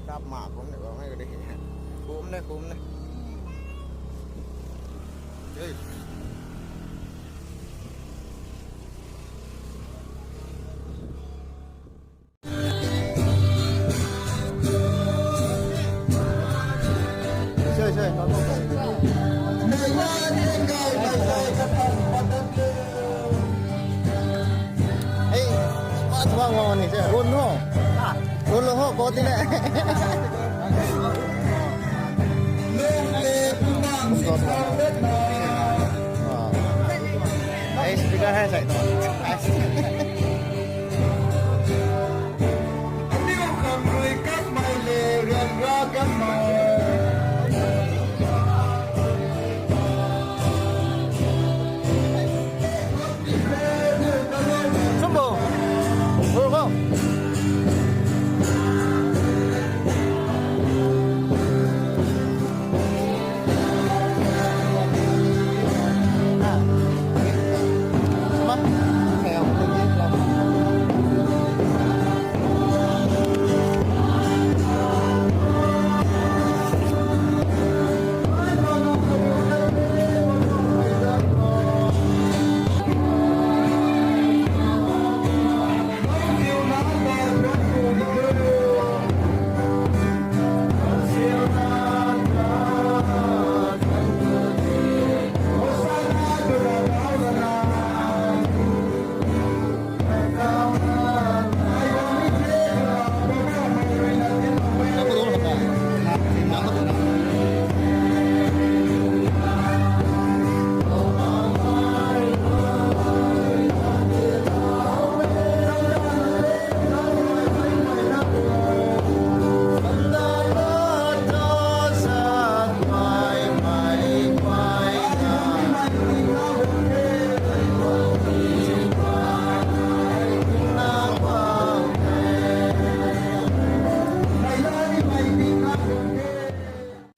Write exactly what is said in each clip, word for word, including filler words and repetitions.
Rap ma kum ne, kum ne, kum ne. Hey. Hey, smart phone ni se. Run ho. Run lo ho, bot ni le. Hey, speaker hai sai.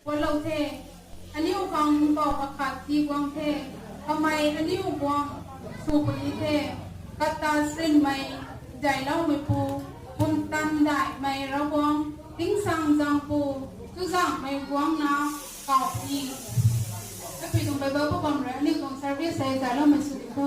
Kuanlou the, aniu khang mpau kakhat ti guang the, kamei aniu guang sw puni the, kata sinmei, zayloumeipu, pumtan daihmei Ravguangc, tingsaeng zaengpu, chuzaenghmei guangna, kau puni. Apui tuang Bible pabam rui aniu tuang service hei zayloumei sw di tho.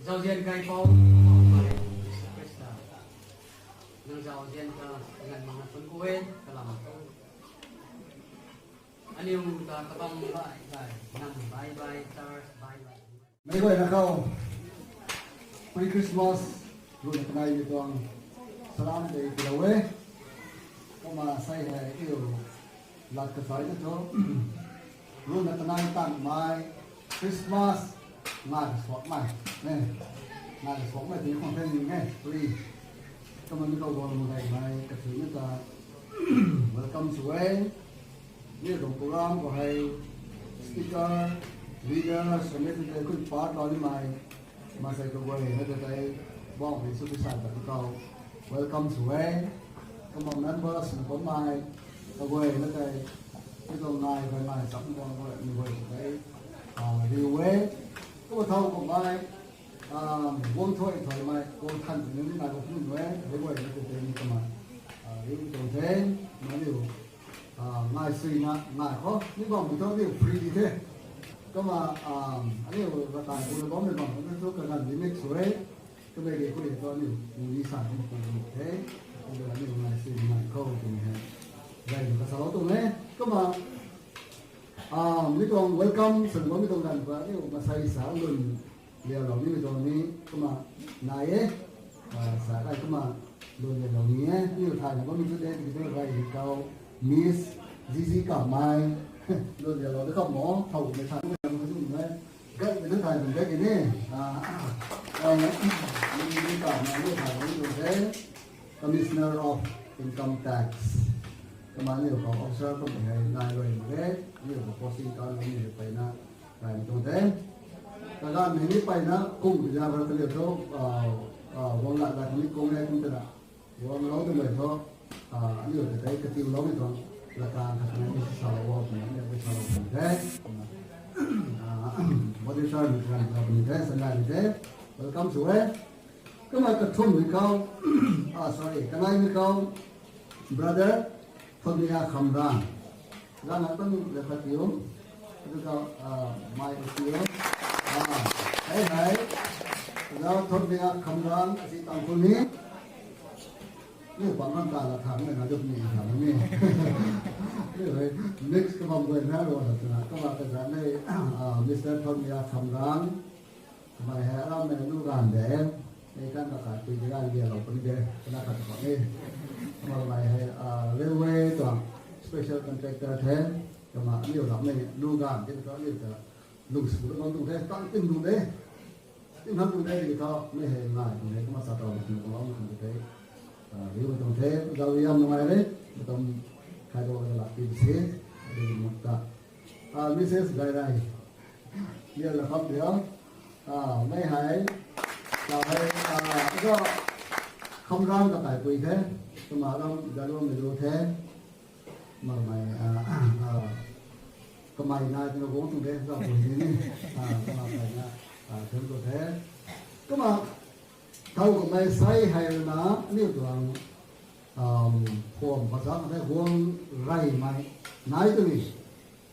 Zauzian kaipouc, Jisu Khrista, nang zauzian ta nganv makna thuanc ku e, kalam thu. Aniu ta kabam baih baih, nam baih baih, church baih baih. Meic guayna khou, pre-Christmas, ruhna kaneimei tuang salam tei tiilou e. Kumna sei hei iu lat kachai na thu, ruhna kanei tangmei, Christmas, ngai kasuakmei, ne, ngai kasuakmei tei khang the ni e, pre. Kumna mi khou guang mei gaymei kathuicna ta welcome sw e. Mi tuang program khou hei speaker, leader, committee tei khui part lou nimei, maansei kaguayna tei tei, bangc hei sw pui sa ta khou welcome sw e. Kumna members na bammei kaguayna tei, mi tuang nai kai nai cham guang guay ni guay tei, riu e. Kumna thow kummei, guang thuy thuymei, guang than twmei ni nai khou puni e, kaguayna tei tei ni kumna riu tuang the, nai niu ngai suina ngai khou ni bam mi thu aniu free di the. Kumna aniu ratanv kuna bammei bam thu kaganv di mik sw e. Kamei ri khou ri thu aniu uni sa kum kum the. Kumna aniu ngai suina ngai khou twmei hei, gayna kasalou tuang e. Kumna mi tuang welcome swna bammei tuang ganv khou aniu maansei sa lun lialou nimei tuang ni kumna nai e. Sa kai kumna lun lialou ni e. Aniu thayna bammei thu de, tiki thu gay ni khou Miss Zizi Kamei, lun lialou de kham mo, thow kummei sa ni kham khou zun e. Ni thai bun de ni. Ah, ah, ni ni ta na ni thai bun de. Commissioner of Income Tax. Kamei ni khou officer kum hei nai loi mak ge. Ni khou posting kan ni hei peyna kai tuang the. Kaganv hei ni peyna kum biza bar kaliu thu, ah, ah, guang la la ni kum hei kum tana. Guang lou tu mei thu, ah, aniu ta tei katiuloumei tuang, latang khat ni ni salou o, ni ni salou tuang the. Ah, moderator ni kan lou ni the, sangai ni the. Welcome sw e. Kumna kathumhmei khou, ah, sorry, kanaimei khou, brother Thonmia Khamrang. Zana tang le khat tiu. Adu ka, ah, mai ka tiu. Ah, hei hei. Zana Thonmia Khamrang, asi Tangkhul ni. Ni bang kan ta la thang na, na dup ni thang ni. Ni hei, next ka bam goi na ro na tuna, ka ma ka za ni, ah, Mister Thonmia Khamrang. Kamei hei aram mei lu ganv de, mei kan ka kai pui de ganv dia lou puni de, kana khat khou ni. Kamei hei, ah, railway tuang special contractor the, kama aniu lam mei lu ganv de, kata aniu ta lung sw lu bang tuang the, tang tin lu de. Tin han tuang de, di tho, mei hei ngai tuang de, kama sa tau tuang lam tuang de, ah, riu tuang the, zau yam nungai re, katam khai do la pi si, di mut ta. Ah, Missus Gairai. Ye la kham dia. Ah, mei hei. Ka hei, ah, ka Khamrang ka kai pui the. Kama ram Zalou mei lu the. Mar mei, ah, ah, kamei na tina guang tuang the. Ka pui ni ni. Ah, kama kai na. Ah, thun ko the. Kama thau kamei sai hei na, ni tuang, um, form pa sa, na guang rai mei. Nai tu ni.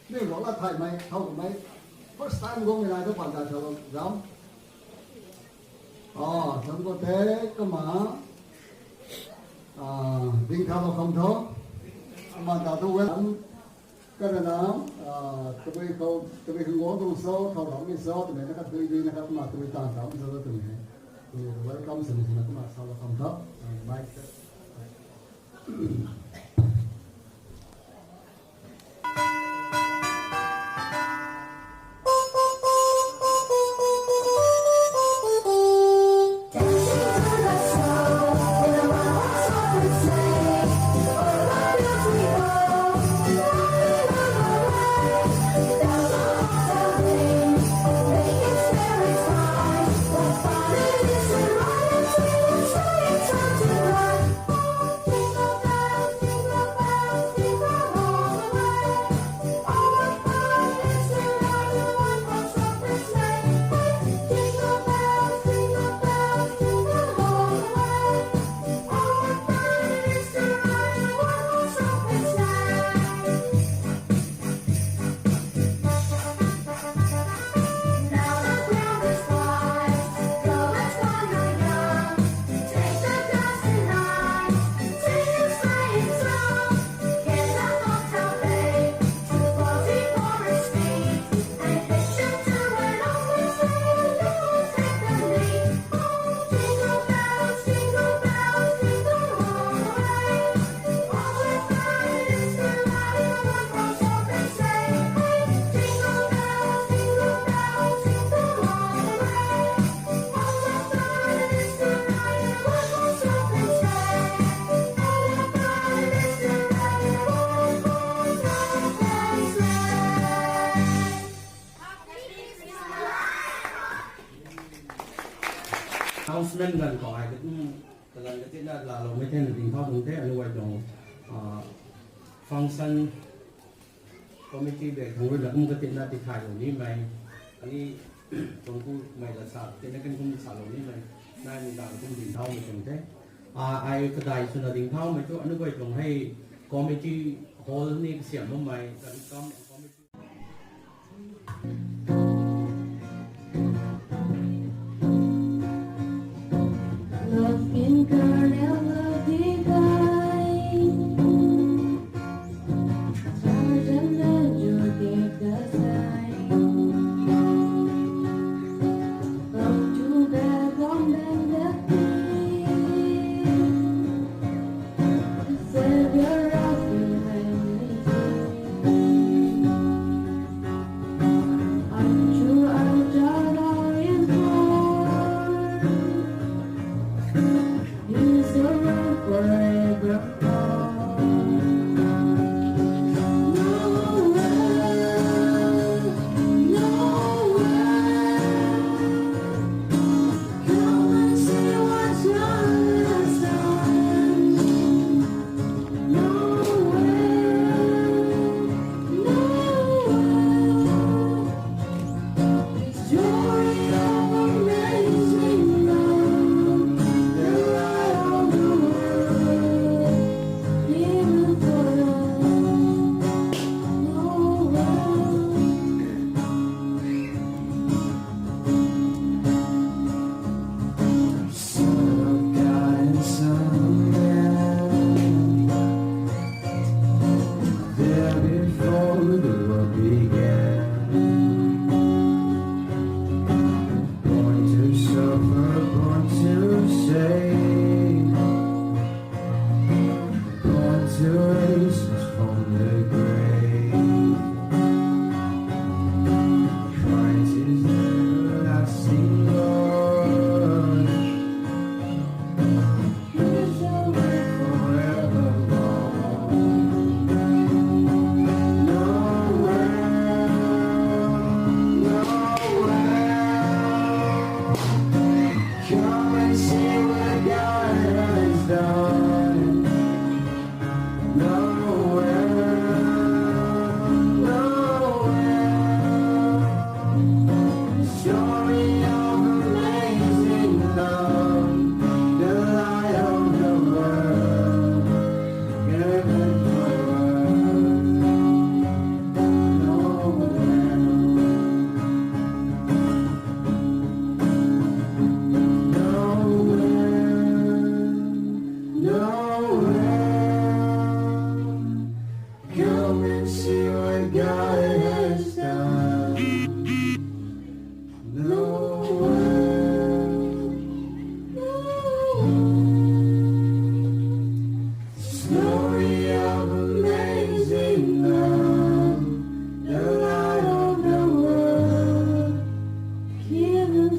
Ni guang la thai mei, thau kamei. First time guang mei nai tu pan ta thau zam. Ah, thang ko the, kama. Ah, ding thau kham tho. Kama ta tu wel. Ka na, ah, tabui khou, tabui khou guang tuang so, thau ram mei so, tabui na khat dui dui na khat ma, tabui tan ram so, tabui hei. Tabui welcome sw ni sw na kama sa la kham tho. Ah, mic. Announcement ganv khou ai katum kalan katina laloumei the na ding thau tuang the, anu ai tuang, ah, function committee bek thang rui na kum katina tithaylou nimei, ani tuang ku mei la sa, tina kan kum salou nimei, nai mi dang kum ding thaumei tuang the. Ah, ai kadai swna ding thaumei thu, anu guay tuang hei committee hall ni kasiam bammei, kan kam committee Love incarnate, love divine, charge and angel gave the sign. Come to the commandment, the Savior of humanity.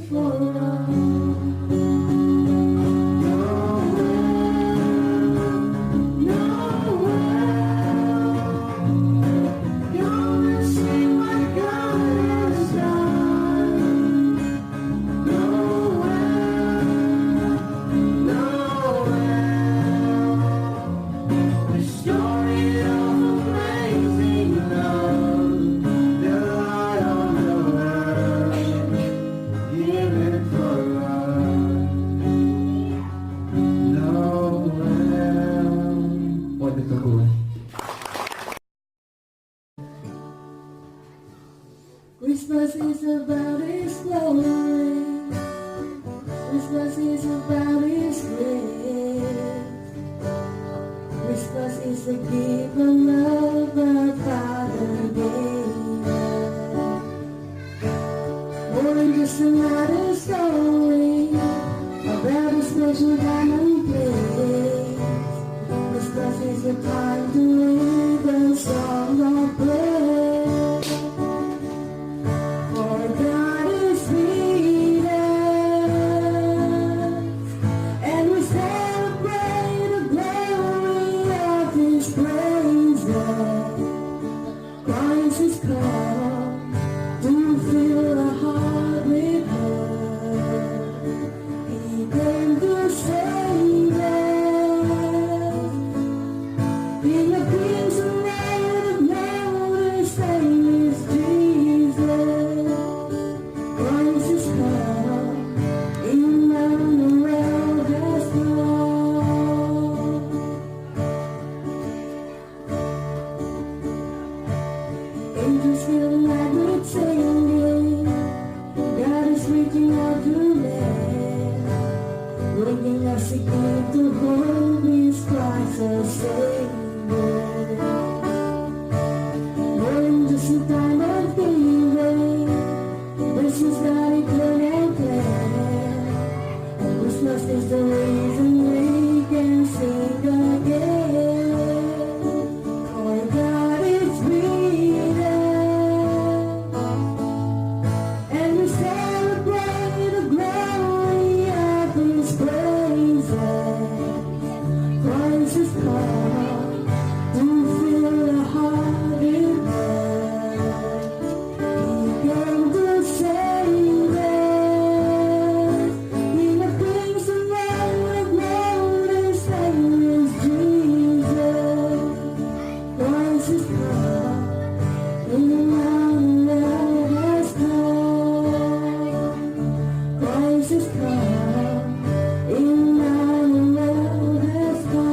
for us. Nowhere, nowhere. Come and see what God has done. Nowhere, nowhere. The story of amazing love, the light on the world, given for us. Nowhere. Ôi, tiếp tục. Christmas is about His glory. Christmas is about His grace. Christmas is the gift of love our Father gave us. More than just another story about a special time and place. Christmas is a time to live a song of praise. For God is with us, and we celebrate the glory of His presence. Christ has come to fill our heart with love. He came to save us. King of kings and Lord of lords, His name is Jesus. Christ has come, Emmanuel has come. Angels fill the night with singing. God is reaching out to man, bringing us a gift to hope is Christ our Savior. More than just a time of giving, this is God's eternal plan. Christmas is the reason we can sing again. For God is with us, and we celebrate the glory of His presence. Christ has come to fill our heart with love. He came to save us. King of kings and Lord of lords, His name is Jesus. Christ has come. Emmanuel has come. Christ has come. Emmanuel has come.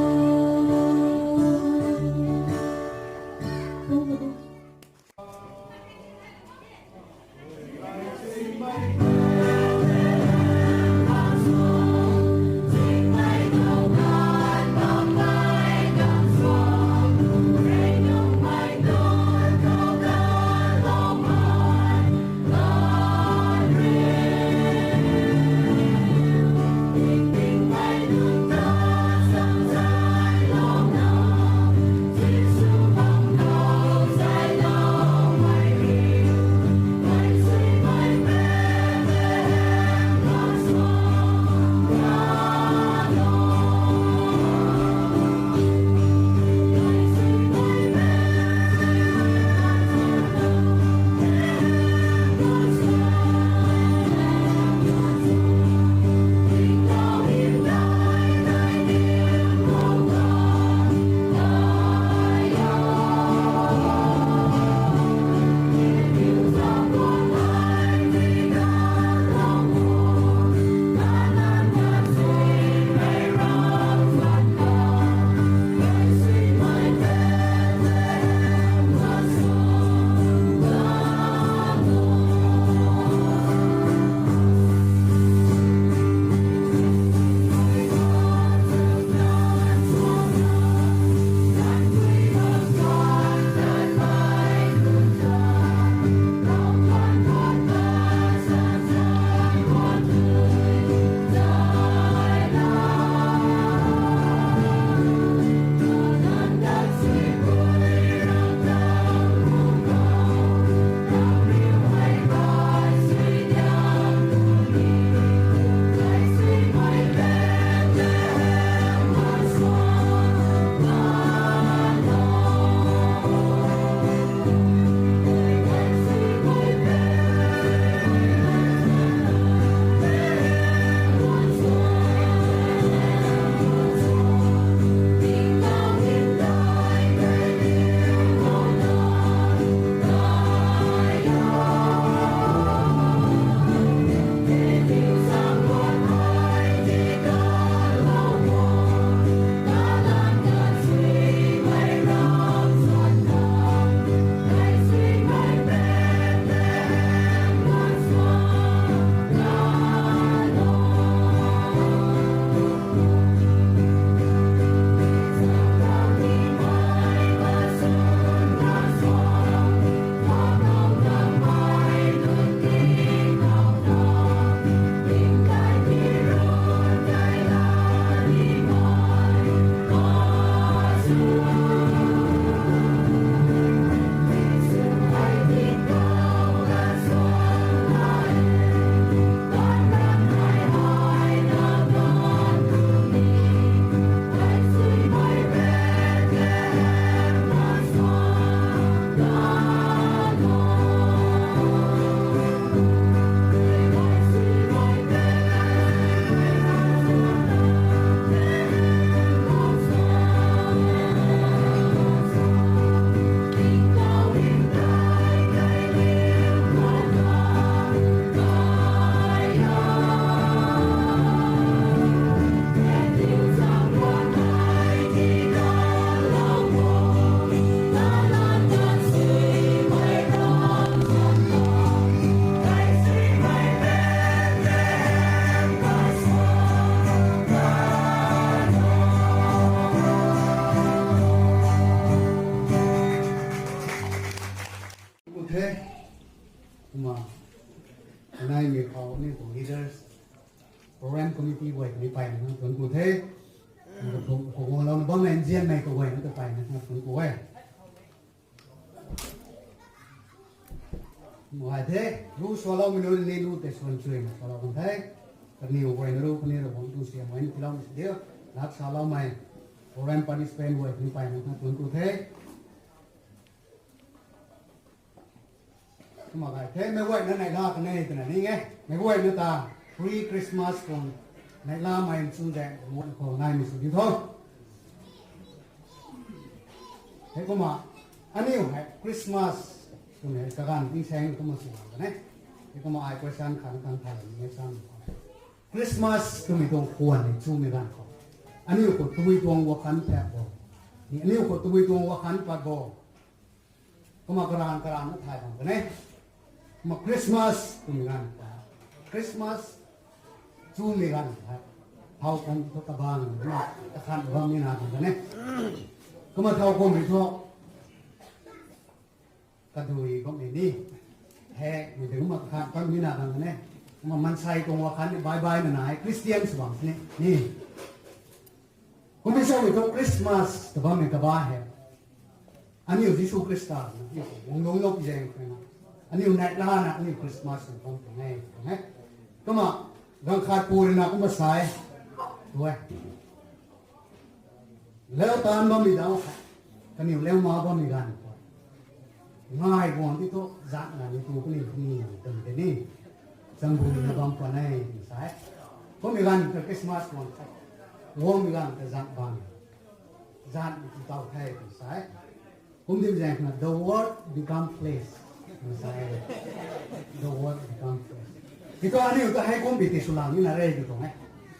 Ni tu leaders, program committee guay ni pai na thun ku the. Khou lou na bam na nzian nei tu guay na tu pai na thun ku e. Muai the, lu swalou mei nu ni lu te swan chui na swalou kan the. Kaniw guay na ru kani ru bang tu siam guay ni tilam si diu. Lak salou mei, program participant guay ni pai na thun ku the. Kumna kai the, meic guayna neihla kan e twna ni e. Meic guayna ta pre-Christmas tuang neihlamei nchun zaeng mut khou naimei sw di tho. Hei kumna aniu hei Christmas twmei kaganv tingsaeng kumna sw kan e. Hei kumna ai question khat khat thay ni e sam. Christmas twmei tuang khwan ni chumei ganv khou, aniu khou tabui tuang wakhan pat bo, ni aniu khou tabui tuang wakhan pat bo. Kumna karan karan na thay bam kan e. Kumna Christmas twmei ganv ta, Christmas chumei ganv ta, thau kum thu kabang na kakhan bam ni na kan e. Kumna thau kum ri thu kadui bammei ni, hei mei de kumna kakhan bam ni na kan e. Kumna mansei tuang wakhan ni bye bye na nai Christian sw bam ni ni. Kummei samei thu Christmas ta bammei kaba hei, aniu Jisu Khrista na aniu guang lungc lou pi zaeng khou na, aniu neihlana aniu Christmas na bam tuang e tuang e. Kumna ganv khat pu rui na kumna sa e, tu e. Lau taanv bammei dau khat, kaniw lau ma bammei ganv khou, ngai guang ti thu zat na ni tu kaniw kaniw twmei tei ni, changbu na bam khwan e twna sa e. Kummei ganv ta Christmas guang khat, guangmei ganv ta zat bam, zat ni tu tau the twna sa e. Kum di zaeng khou na the word become flesh twna sa e. The word become flesh. Ti thu aniu ta hei kum bi ti sw lang ni na re ti tuang e.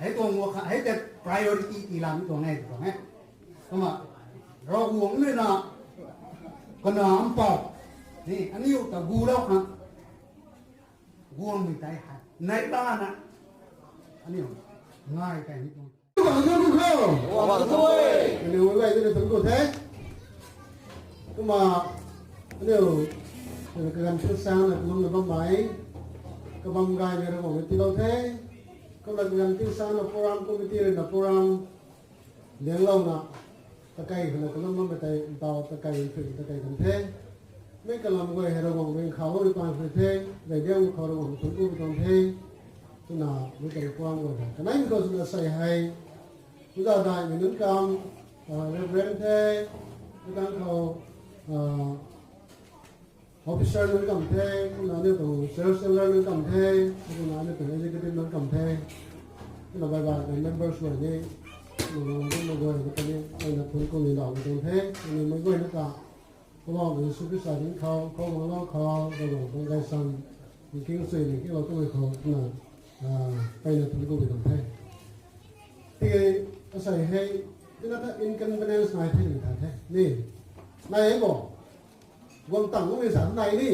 Hei tuang wakhan hei ta priority ti lang ni tuang e ti tuang e. Kumna Ravguangc rui na kana mpouh ni aniu ta gulou khang guangmei tei hei neihlana aniu ngai tei ni tuang. Bang tu khou. Bang tu e. Aniu gay tu ni thun ku the. Kumna aniu kaganv tingsang na kalum na bammei, kabam gaymei Ravguangc rui tiilou the. Kumna kaganv tingsang na program committee rui na program lianglouna, takei khou na kalum bammei tei ntau takei thu takei kan the. Mei kalam guay hei Ravguangc rui nkhavlou rui paan khou the, gay diang khou Ravguangc thun ku tuang the. Twna mei tei program guay hei kanei khou swna sei hei, uza daihmei nunc kam, Reverend the, mei tang khou officer nunc kam the, kumna aniu tuang church elder nunc kam the, kumna aniu tuang executive nunc kam the, kumna bai bai members guay ni, kumna nunc guay ni kani aina thun ku ni lau tuang the, kumna mei guayna ta Poubauhmei Jisu Khrista ringcthau khou, guanglou khou, Ravguangc tuang gaysam nking sui ni kinglou tumei khou kumna, aina thun ku ni tuang the. Tiki asei hei, tina ta inconvenience nai the ni tha the ni, nai e bo. Guang tang guangmei sa nai ni.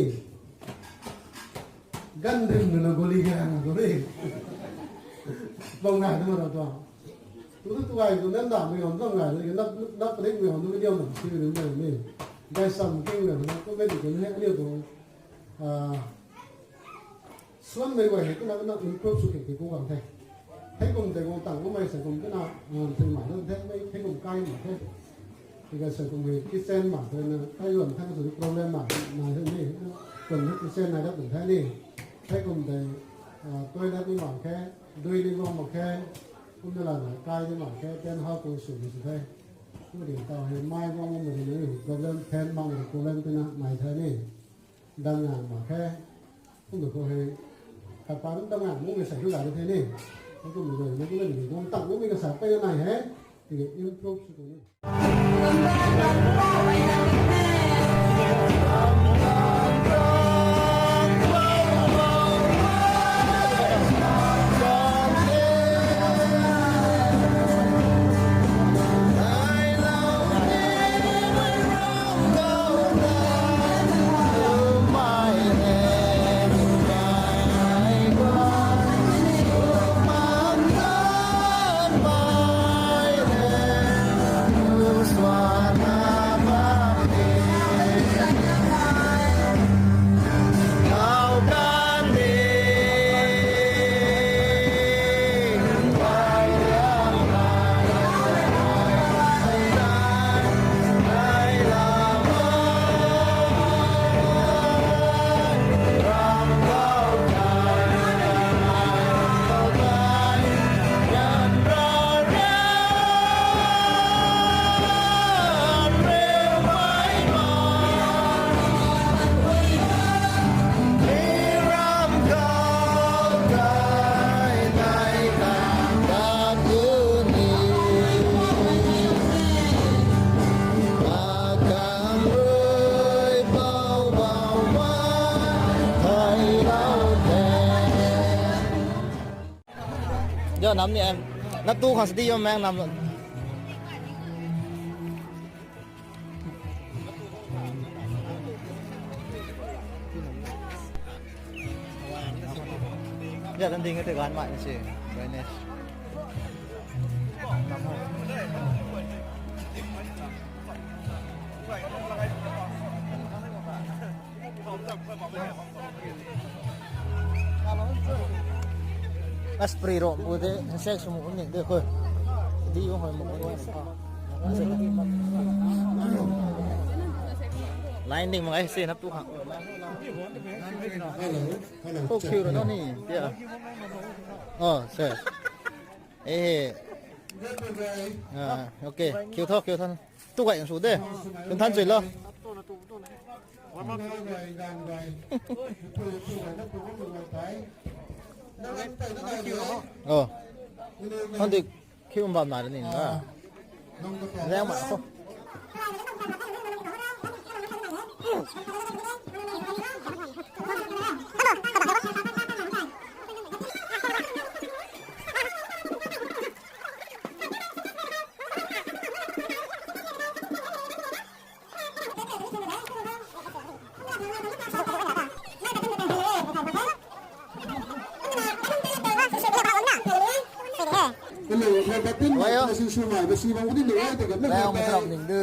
Ganv rim na guli gang tu ni. Bam ngai tu ma ra tuang. Tu tu tu gay tu nan damei hon bam ngai tu nap nap padik mei hon tu video na si ni na ni. Gaysam king na tu mei di kan he aniu tu. Swanmei guay hei kumna kumna improve sw khe ti ku gang the. Thei kum tei guang tang kummei sei kum kumna, thingmei na the, mei thei kum kai mak the. Tiki sei kum hei kitchen mak the na, thei luan thei sw problem mak nai the ni. Kum hei kitchen nai dat tum the ni. Thei kum tei toilet ni mak khe, dui ni guang mak khe, kumna la na kai ni mak khe, tent house tuang sw ni sw the. Kumna di tau hei mai guang mei ni problem, fan mak ni problem tina nai the ni. Dang ngang mak khe. Kum tu khou hei khat pa dang ngang mumei sei tu la the ni. Kum tu mei mei tu mei ni guang tang mumei kasa pei nai he. Tiki improve sw tu ni. Yo, nam ni em. Nap tu khang sadi yo meng nam. Ya, dan ding te gan mai si. Drainage. Aspri ro bu de sek sumu ni de ko. Di yo hoi mo ko. Line ding mangai se nap tu kha. Hello, hello. Oh, check, kiu ro hello. Ni. Yeah. Oh, sir. Eh. Ah, okay. Kiu tho, kiu tho. Tu gay su de. Kun than chui lo. Oh. Than di kiu bam na ni na. Leng ma ko. Hello, hello, hello. Hello, hello, hello.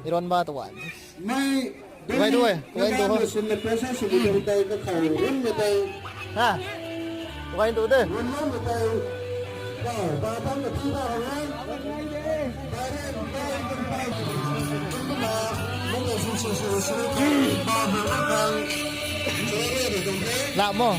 Iron ba tuan. Mei Wai du e, wai du ho. Sun na pressure sun na tai ka khau run na tai. Ha. Wai du de. Run na tai. Ka ba tam na ti ba ho. Ba re, ba re, ba re. Ba ba na kan. La mo.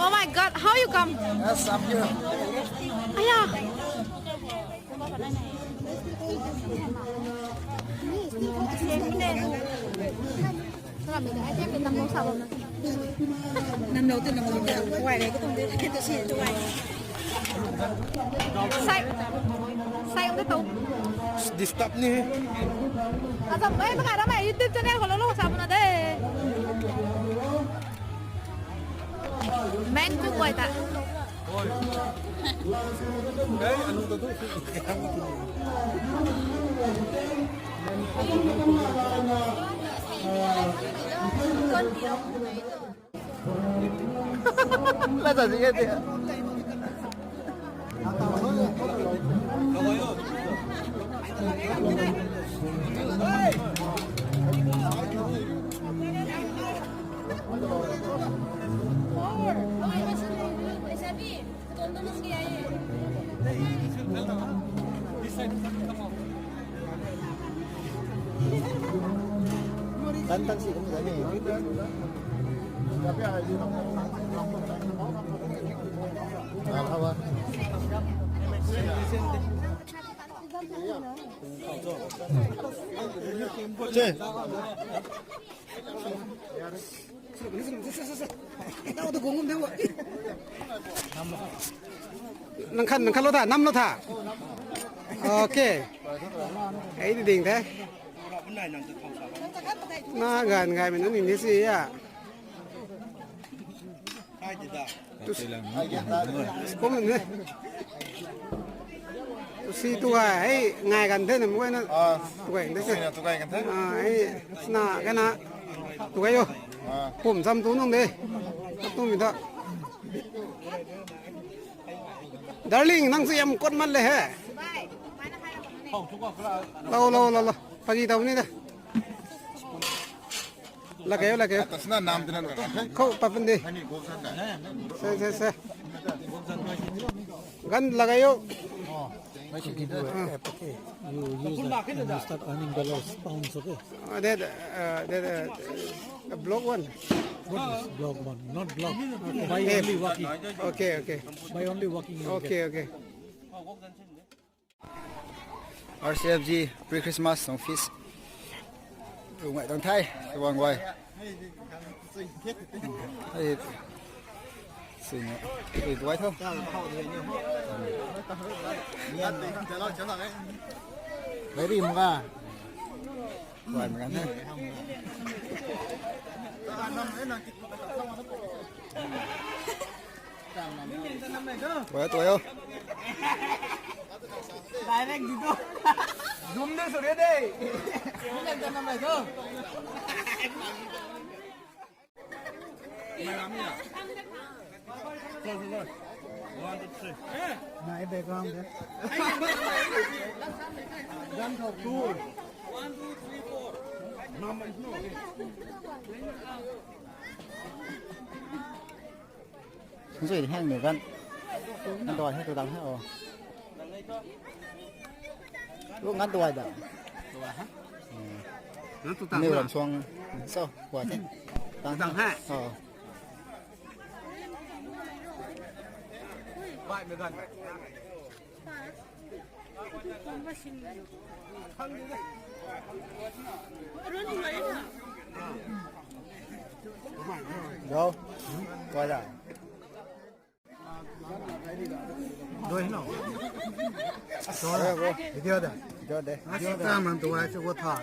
Oh my God, how you come? Yes, I'm here. Aya. Namlou tu namlou tu, wai rei ka tuang de, tu si tu wai. Sai, sai um de tu. Disturb ni. Azam mai baka ramai YouTube channel khou lou lou sa buna de. Main cook boy ta. Lasa sige dia. Tan tan si kami tani. Ah, haba. Che. Nang khan, nang khan lou tha, nam lou tha. Okay. Ei di ding the. Na gan gai mei na ni ni si ya. Kum ne. Tu si tu ga, ei, ngai kan the na, mei na. Ah, tu ga de se. Tu ga kan the. Ah, ei, na, ka na. Tu ga yo. Ah. Pum sam tu nung de. Tu mi ta. Darling, nang si yam kot mat le he. Lo, lo, lo, lo. Pagi tau ni da. Lagayo, lagayo. Tasna nam tina lo. Khou papan de. Hani goksan da. Se, se, se. Gan lagayo. Oh, okay. You use that and you start earning dollars, pounds, okay? Uh, that, uh, that, uh, block one. What is block one? Not block. Buy only walking. Okay, okay. Buy only walking. Okay, okay. R C F G pre-Christmas song feast. Ru ngai tang thai, wang wai. Ai, sing, ai, duai tho. Very mga. Duai mga na. Tuayo, tuayo. Direct dito. Zoom na suri de. One, two, three. Nai background de. One, two, three, four. Mama is not okay. Sui hang ni kan. Ngan doi hai tu dang hai o. Lu ngan doi da. Ngan tu tang. Ni ram suang. So, kua te. Tang hai. Oh. Bai me gan. Go. Kua da. Doi no. Sorry, bro. Video da. Video da. Video da. Tam man tu ai chu ko tha.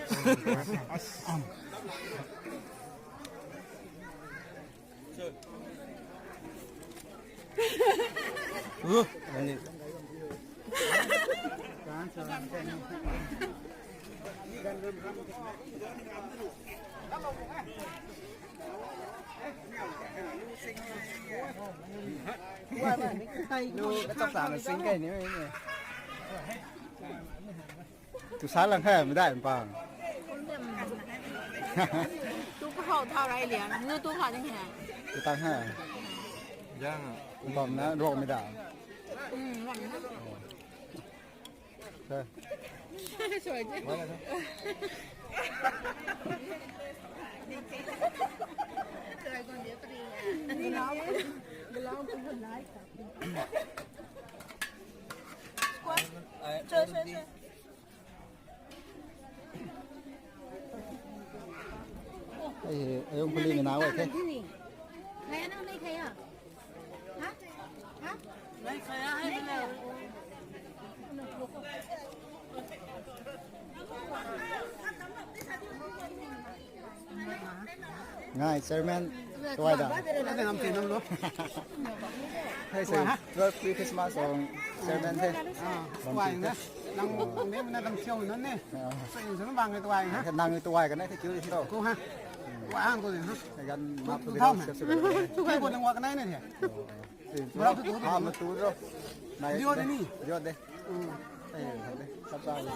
Uh, ani. Lu, kachak sa na sing kai ni, ni. Tu sa lang hai, mi dai pang. Tu kahou thau rai liang, nu tu kha ding hai. Tu tang hai. Yang. Bam na, rok mi da. Hmm, rok mi da. Sa. Sorry. Ai, ai, ayong pali na nai the. Ngai chairman tuai da. Ngai ngam ti nam lo. Hai se twelve pre-Christmas song chairman the. Ah, tuai na. Nang ne na dam thiau na ne. Ah. Sai sa bang tuai ha. Nang tuai ka na the kiu si to. Ko ha. Wa ang ko ha. Gan map tu thau ha. Ko nang wa ka nai ne the. Bro, tu, tu, tu. Ah, matu ro. Nai, video de ni. Video de. Hmm. Eh, de. Sab sa de.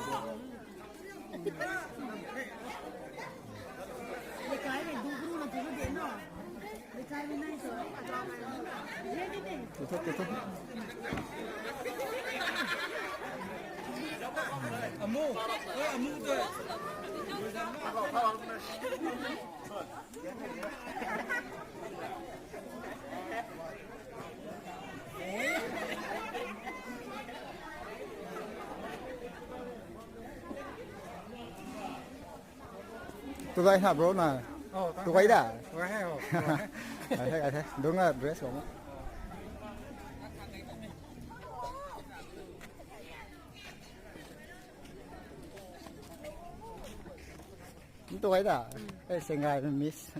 Tu, tu, tu, tu. Amu, eh, amu tu. Tu gay na, bro, na. Oh, tu gay da. Tu gay hai, oh. Ai the, ai the. Dung a dress ko. Tu gay da. Eh, Shanghai miss.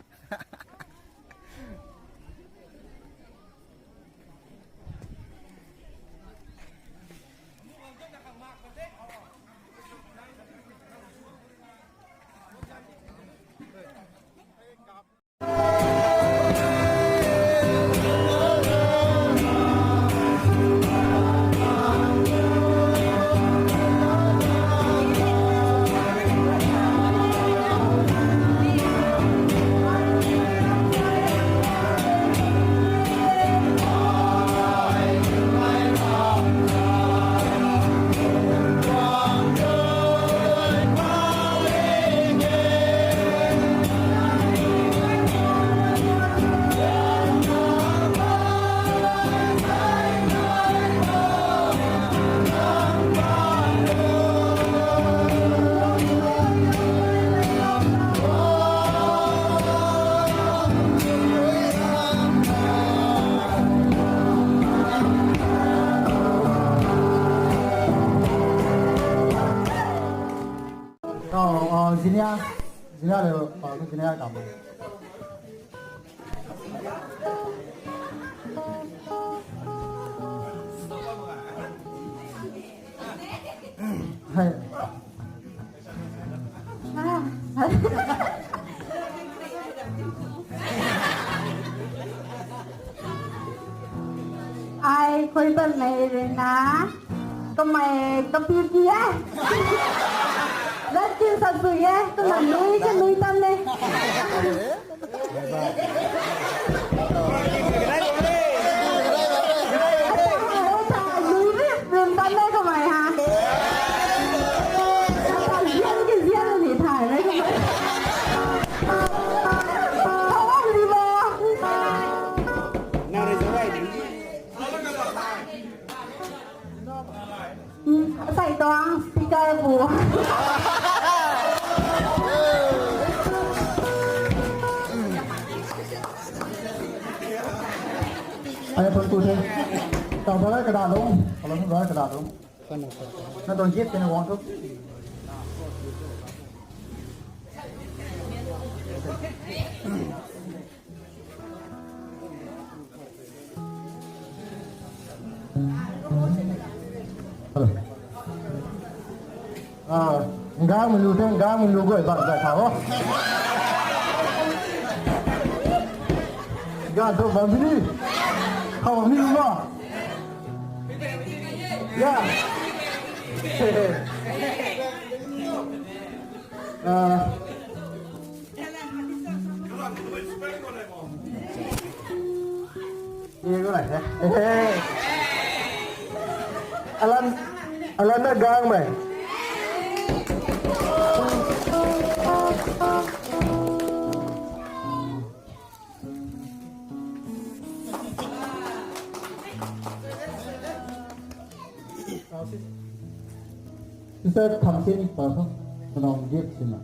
Junior, junior level, pa tu junior kam. Hai. Ai khui ban mei rui na. Kamei kapir ki e. Lat kin sa sui e. Kamei nui ke nui tan le. Nui ri rin tan le kamei ha. Zian ke zian ni thai le kamei. How old you are? Now is the right. Sai tuang speaker bu. Ai pun tu the. Tau ba kada lung, kalau ba kada lung. Na tuang gift kena wang tu. Hello. Ah, gang mei lu the, gang mei lu goi bak zai tha ho. Gang tu bam ni. How ni lu ma? Yeah. Ah. Ye ko lai the. Alan, Alan na gang mei. Sister tham sini pa tho. Kanong gift sina.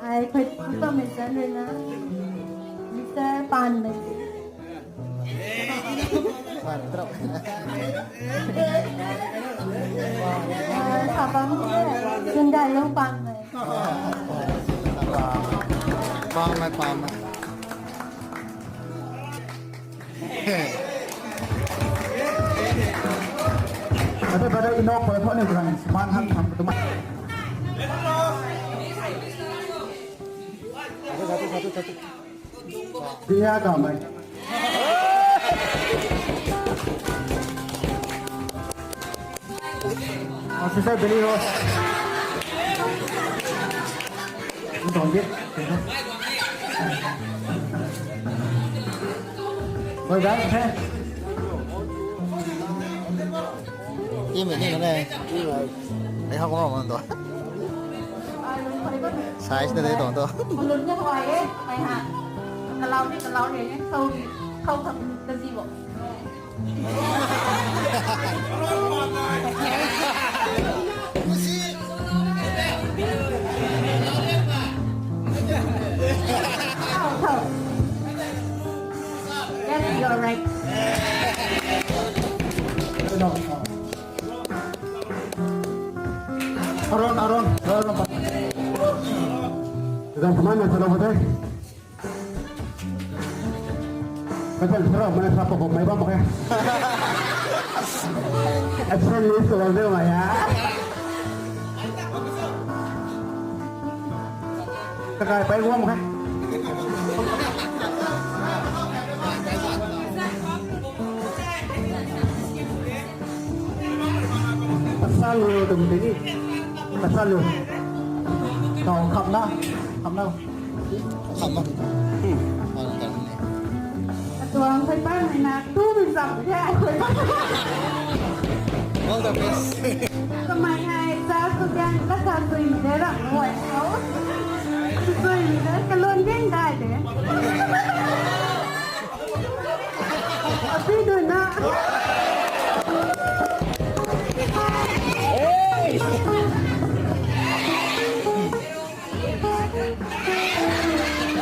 Ai khui tho Mister Rina, Mister Pan mei. Sabam ke sundai lung Pan mei. Pan mei, Pan mei. Ate pada inok pada thon ni kurang seman han tham tu ma. Satu, satu, satu, satu. Dia kamai. Officer beli ho. Don't get. Bye bye. Team ni na. Ai hak ko man to. Size na de to to. Kalun na huai e, mai ha. Kalau ni kalau ni, kau kau kau kazi bo. Yes, you're right. Aron, Aron, Aron, Aron. Dah kemana kalau betul? Macam serah mana siapa kau main bam pakai. Absent list kalau dia mah ya. Tekai pai guam khe. Pasal lu tum tini. Pasal lu. Kau kham na, kham na. Kham na. Hmm. Tuang khui pan na tu mi zam ya khui pan. All the best. Kamei hei cha ku diang la ka zui de ra moi. Zui de kalon diang dai de. Api dun na.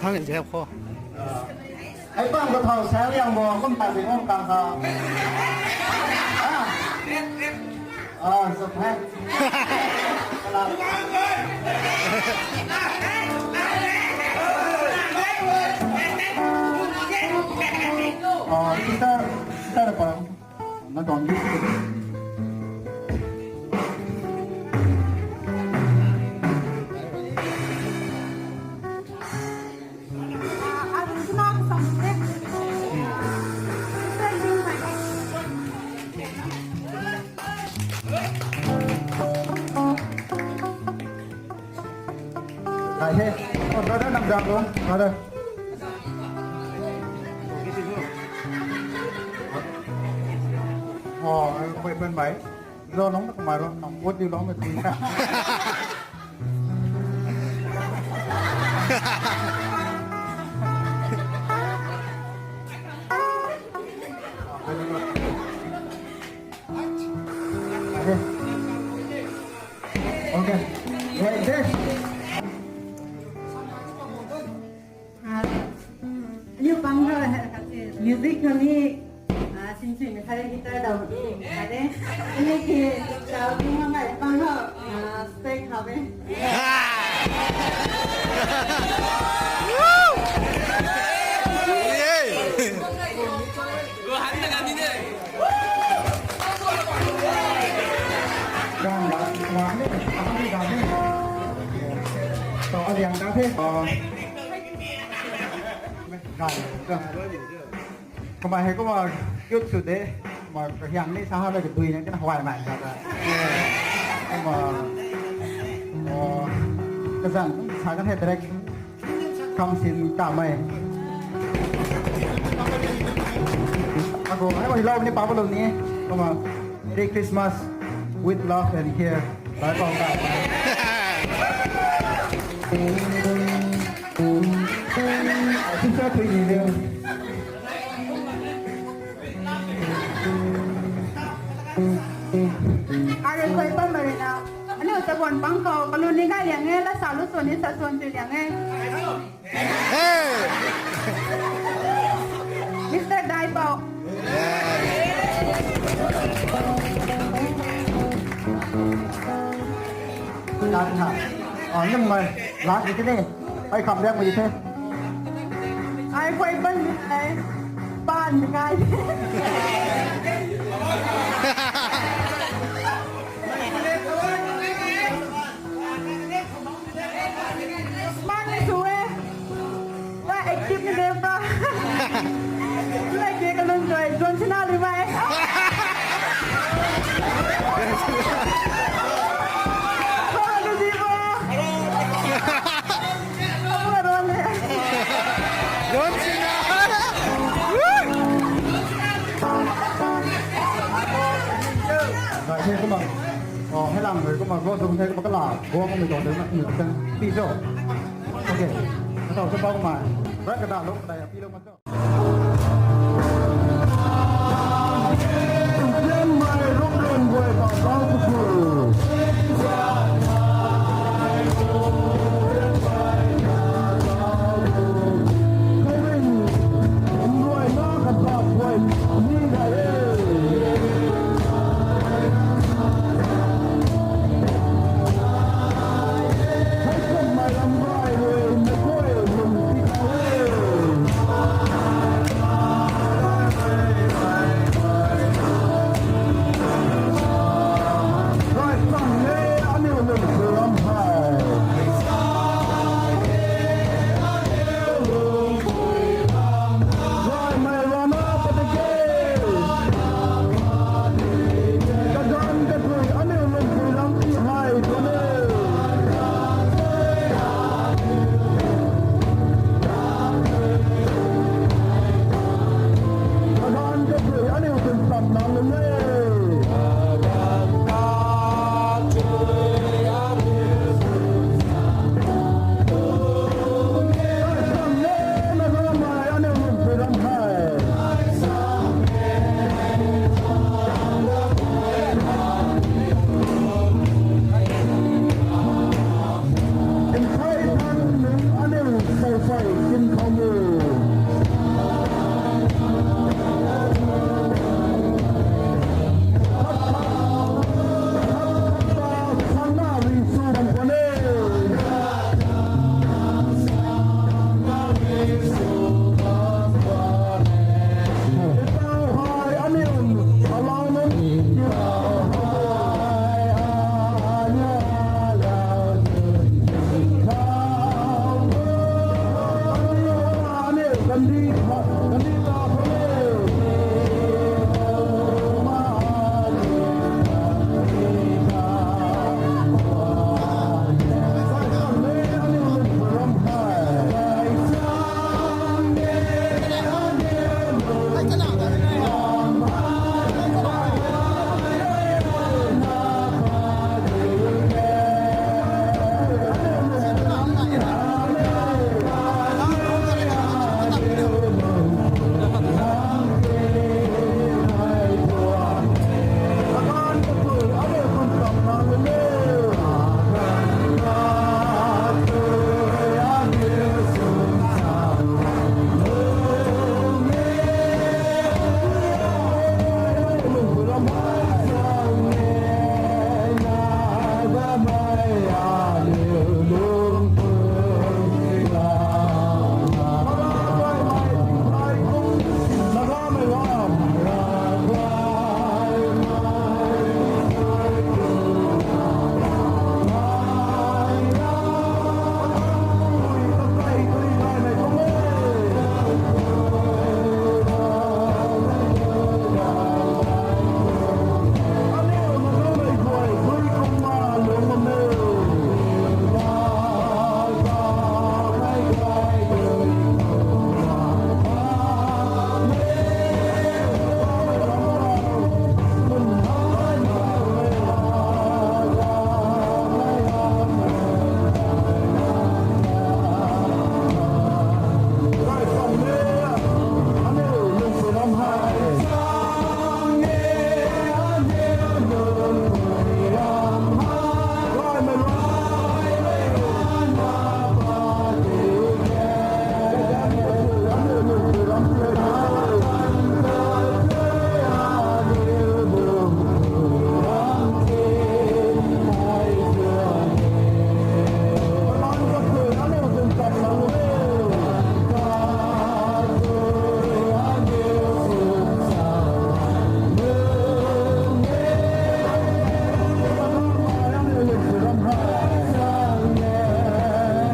Thang zep khou. Hei pang ka thau sa liang bo, kum ta ding kum kang kha. Ah, ah, so phe. Ah, kita, kita ada pang. Na don di. Hai he. Oh, brother, nam jam lo, brother. Oh, koi pen bai. Lo nong na kumai ro, nong bot di lo me tui. Okay. Okay. Like this. Ah, aniu pang ho, music khou ni, ah, sin sin na kare guitar dau ni kare. Aniu ki chau ni ma mai pang ho, ah, stay kha be. Yay! Gang la, wang ni, wang ni, gang ni. To aliang ta the. Oh. Gang, gang. Kamei hei kumna cute sw de. Kumna kahiang ni sa ha le kadui na kina hwai mai ta ta. Kumna, oh, kazan sa kan hei direct. Kam sin ta mei. Ago, hei, hei, love ni pa pa lou ni. Kumna, Merry Christmas with love and care. Bye, bye, bye. Sister, three million. Arui koi pam bari na. Aniu chabuan pang khou, kalun ni gay liang e, la sa lu suan ni sa suan tui liang e. Hey! Mister Daipou. Lak na. Oh, nang mai. Lak ni kini. Ai kham liang mai the. Ai koi ban ni ai. Ban ni kai. Smart ni sw e. Ba active ni de ba. Like ke kalun joi, John Cena lui mai. Hello, John Cena. Hello, John Cena. John Cena. Woo! Bai the kumna. Oh, hei lang rui kumna, go dung the kumna kala, go kumna mi tuang de na, mi tuang pi cho. Okay. Ka tau sa bau kumna. Rat ka da lo, ka da ya pi lo ma cho.